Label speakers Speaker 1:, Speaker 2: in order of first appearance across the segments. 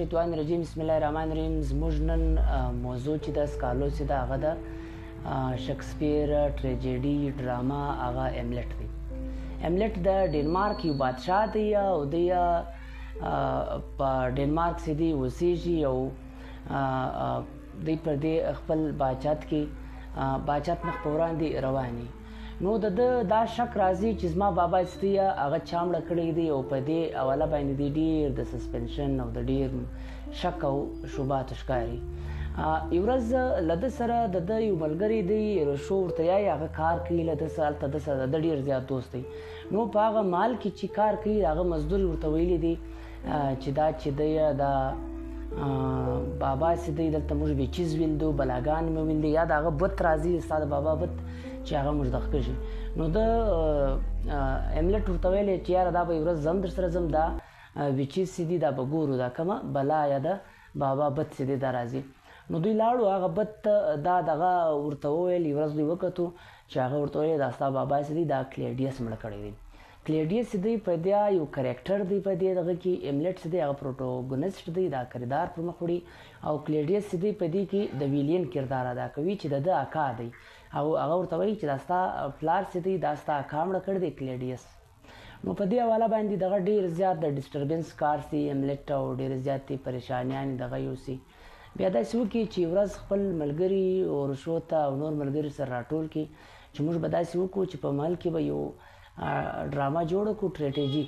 Speaker 1: الشیطان الرجیم، بسم الله الرحمن الرحیم. زموږ نن موضوع چې د سکالو چې ده هغه د شکسپیر ټریجډي ډرامه هغه املټ دی. املټ د ډنمارک یو بادشاه دی او دی په ډنمارک کې دی اوسېږي او دی پر دې خپل باچات کې باچات مخ په وړاندې روان. نو د ده دا شک راځي چې زما بابا چې دی هغه چا مړه کړی دی او په دې حواله باندې دی ډېر د سسپنشن او د ډېر شک او شبهاتو ښکاري. یو ورځ له ده سره د ده یو ملګری دی رشو ورته یایي، هغه کار کوي له ده سره، هلته ده سره د ده ډېر زیات دوست دی. نو په هغه مال کې چې کار کوي هغه مزدور ورته ویلي دی چې دا چې دی دا بابا چې دی دلته موږ بې چیز ویل دو، بلاګان مې ویل دي، یا د هغه بت راځي ستا د بابا بت چې هغه موږ دغه کږي. نو ده املټ ورته ویلې چې یاره دا به یو ورځ ځم در سره ځم، دا ویچیز چې دي دا به ګورو، دا کومه بلا یا د بابا بت چې دی دا راځي. نو دوی لاړو هغه بت ته، دا دغه ورته وویل. یو ورځ دوی وکتو چې هغه ورته ویل دا ستا بابا چې دی دا کلیډیس مړه کړی دی. کلیډیس چې دی په دې یو کرکټر دی په دې دغه کې، املټ چې دی هغه پروټوګونسټ دی، دا کردار پر مخ وړي، او کلیډیس چې دی په دې کې د ویلین کردار ادا کوي چې د ده اکا دی، او هغه ورته وایي چې دا ستا پلار چې دی دا ستا اکا مړه کړی دی کلیډیس. نو په دې حواله باندې دغه ډېر زیات د ډسټربنس کار سي املټ او ډېر زیاتې پریشانیانې دغه یوسي. بیا داسې وکړي چې ورځ خپل ملګري ورشو ته او نور ملګري سره راټول کړي چې موږ به داسې وکړو چې په محل کې به یو ډرامه جوړه کړو، ټریټیجي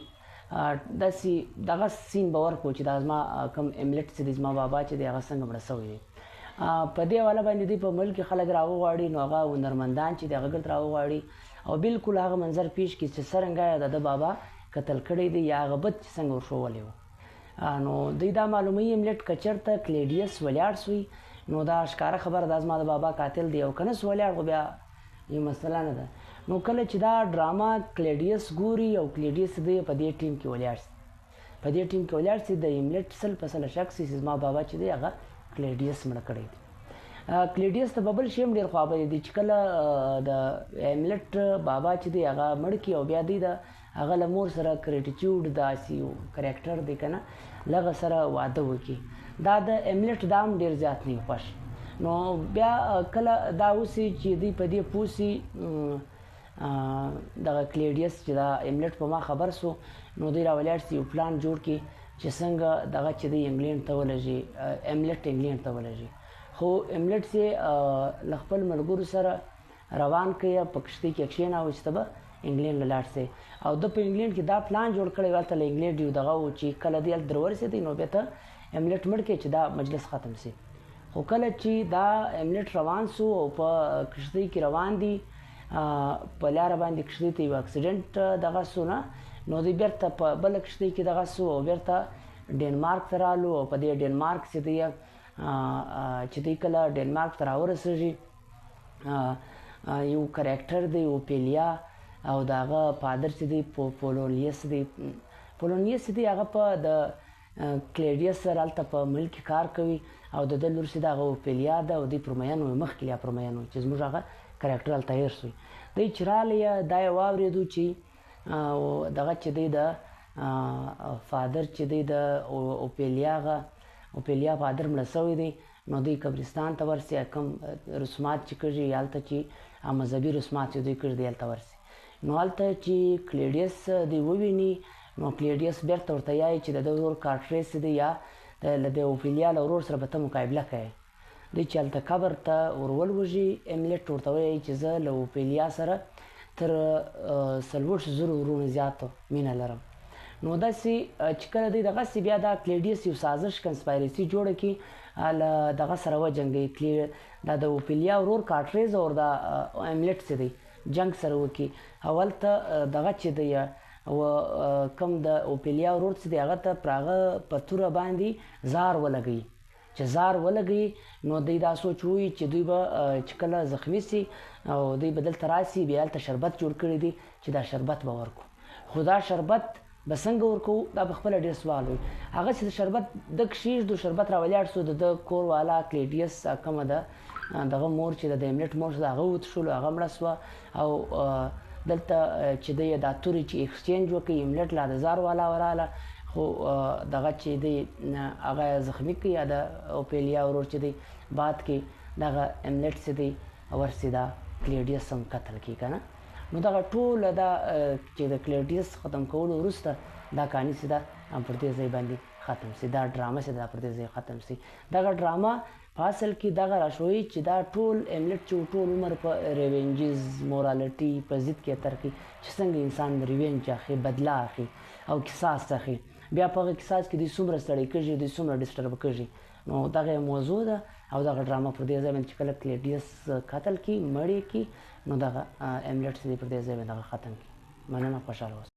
Speaker 1: داسې دغه سین به ورکړو چې دا زما کوم املټ چې دی زما بابا چې دی هغه څنګه مړه سوی دی. په دې حواله باندې دوی په ملک کې خلک راوغواړي، نو هغه هنرمندان چې دی هغه ګرد راوغواړي او بالکل هغه منظر پیش کړي چې څرنګه یې د ده بابا قتل کړی دی یا هغه بت چې څنګه ورښوولی و. نو دوی دا معلوموي املټ که چېرته کلیډیس ولاړ سوی نو دا ښکاره خبره ده زما د بابا قاتل دی، او که نه سو ولاړ خو بیا یو مسله نه ده. نو کله چې دا ډرامه کلیډیس ګوري او کلیډیس دی په دې ټیم کې ولاړ سي، په دې ټیم کې ولاړ سي، د املټ 100% شک سي چې زما بابا چې دی هغه کلیډیس مړ کړی دی. کلیډیس ته به بل شی هم ډېر خوابدی دی چې کله د املټ بابا چې دی هغه مړ کړي او بیا دی د هغه له مور سره کریټیټیوډ داسې یو کرکټر دی که نه له سره واده وکړي، دا د املټ دا هم ډېر زیات نه وي خوښ. نو بیا کله دا وسي چې دوی په دې پوه سي دغه کلیډیس چې دا املټ په ما خبر سو، نو دوی راولاړ سي یو پلان جوړ کړي چې څنګه دغه چې دی انګلینډ ته ولږي، املټ انګلینډ ته ولږي. خو املټ چې له خپل ملګرو سره روان کړي، په کښتۍ کې کښېناوه چې ته به انګلینډ له لاړ سې، او ده په انګلینډ کې دا پلان جوړ کړی و، هلته له انګلینډ یو دغه و چې کله دی هلته در ورسېدی نو بیا ته املټ مړ کړې چې دا مجلس ختم سي. خو کله چې دا املټ روان سو او په کښتۍ کې روان دي، په لاره باندې کښتۍ ته یو اکسیډنټ دغه سو نه، نو دوی بیرته په بله کښتۍ کې دغه سو او بیرته ډنمارک ته رالو. او په دې ډنمارک چې دی چې دوی کله ډنمارک ته راورسېږي یو کرکټر دی اوپیلیا، او د هغه پادر چې دی پولونیس دی، پولونیس دی هغه په د کلیډیس سره هلته په ملک کې کار کوي، او د ده لور چې ده هغه اوپیلیا ده، او دوی پر میین وي، مخکې لا پر میین وي چې زموږ هغه کرکټر هلته هېر سوی دی. چې رالی دا یې واورېدو چې دغه چې دی د فادر چې دی د اوپیلیا هغه اوپیلیا فادر مړه سوی دی، نو دوی قبرستان ته ورسي، کوم رسومات چې کږي هلته چې مذهبي رسومات چې دوی کږي دی هلته ورسي. نو هلته چې کلیډیس دی وویني، نو کلیډیس بیرته ورته یایي چې د ده ورور کارټریس دی یا له د اوفیلیا له ورور سره به ته مقابله کوې. دوی چې هلته قبر ته ور ولوږي، املټ ورته وایي چې زه له اوفیلیا سره تر 40,000 وروڼو زیات مینه لرم. نو داسې چې کله دوی دغسې بیا دا کلیډیس یو سازش کنسپایرسي جوړه کړي له دغه سره وجنګوي، دا د اوفیلیا ورور کارټریز او دا املټ چې دی جنګ سره وکړي، او هلته دغه چې دی او کوم د اوپیلیا ورور چې دی هغه ته پر هغه په توره باندې زار ولګوي، چې زار ولګوي نو دوی دا سوچ وایي چې دوی به چې کله زخمي سي او دوی به دلته راسي بیا هلته شربت جوړ کړی دی چې دا شربت به ورکړو، خو دا شربت به څنګه ورکوو دا به خپله ډېر سوال وي. هغه چې د شربت د کښېږدو شربت راولاړ سو، د ده کور والا کلیډیس کومه ده دغه مور چې د املټ مور ده هغه وتښلو، هغه مړه سوه، او دلته چې دی دا تورې چې ایکسچینج وکړي املټ لا د زار والا وراله، خو دغه چې دی هغه زخمی کی یا د اوپیلیا ورور چې دی بعد کې دغه املټ چې دی ورسې دا کلیډیس هم قتل کی کنه. نو دغه ټول دا چې د کلیډیس ختم کولو وروسته دا کہانی چې ده پر دې ځای باندې ختم سي، دا ډرامه چې ده پر دې ځای ختم سي. دغه ډرامه په اصل کې دغه راښوي چې دا ټول املټ چې ټول عمر په ریونجز مورالټي په ضد کې تر کې چې څنګه انسان ریونج اخلي، بدله اخلي او قصاص اخلي، بیا په هغه قصاص کې دوی څومره ستړی کېږي، دوی څومره ډسټرب کېږي. نو دغه موضوع ده او دغه ډرامه پر دې ځای باندې چې کله کلیډیس قتل کی، مړی کی، نو دغه املټ چې دی پر دې ځای باندې دغه ختم کی. مننه، خوشحاله اوسئ.